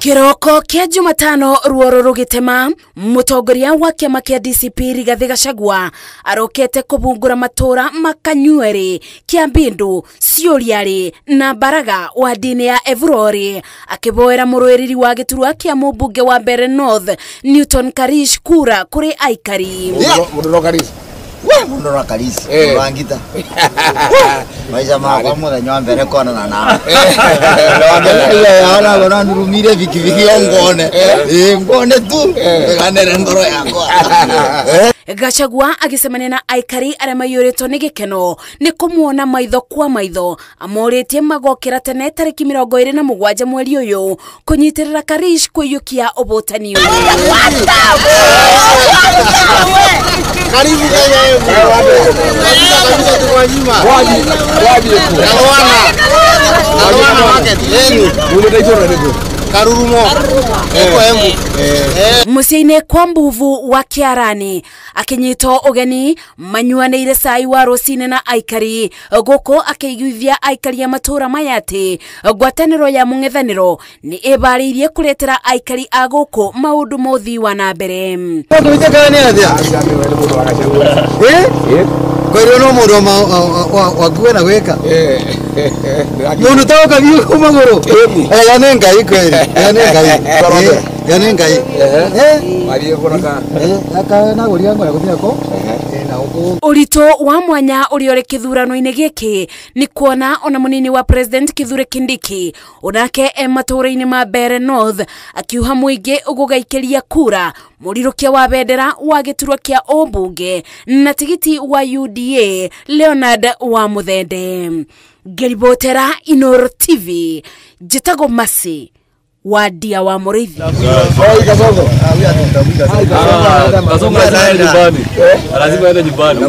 Kiroko kia Jumatano ruoro rugitema mutongoria wa kiama kia DCP Rigathi Gachagua arokete kubungura matura makanyueri Kiambindu Ciuriari na Baraga wa dini ya Evurori akiboera muruiriri wa giturwa kia mubunge wa Mbeere North Newton Karish kura kuri aikari. Mundu Karisi wangita maisha makwa muthenya wa mbere konana nawe ona ona nurumire bikibiki ngone ngone tu ganere ngoro yakwa. Gachagua agicemania na aikari aria maiyũrĩtwo nĩ gĩkeno nĩ kũmuona maitho kwa maitho amorĩtie magokĩra tene tarĩki 27 mweri ũyũ kũnyitĩrĩra Karish kũiyũkia ũbũtani ũyũ. Karibu Kenya yetu. Kabisa tuko nyuma. Nawana market yenu. Karurumo. Eko Embu. Muciĩ-inĩ kwa Mbuvu wa Kiarani akinyitwo ũgeni manyuanĩire cai wa rũcinĩ na aikari gũkũ akĩiguithia aikari a matũra maya atĩ ngwatanĩro ya mũng'ethanĩro nĩ ĩbarĩirie kũretera aikari a gũkũ maũndũ ma ũthii wa na mbere. Kwĩrwo no mũndũ wakuwe na gwĩka mũndũ taũka thiĩ kũ magũrũ ya nĩ Ngai kweri ya nĩ Ngai ya nĩ Ngai Ũritũ wa mwanya ũrĩa ũrĩ kĩthurano-inĩ gĩkĩ nĩ kuona ona mũnini wa President Kithure Kindiki onake e matũra-inĩ ma Mbeere North akiuha mũingĩ ũgũgaikĩria kura mũrirũkia wa bendera wa gĩturwa kĩa ũmbunge na tigiti wa UDA Leonard wa Muthende. Ngĩribotera Inooro TV njĩtagwo Mercy wa Ndia wa Mũrĩithi. Lazima aende nyumbani.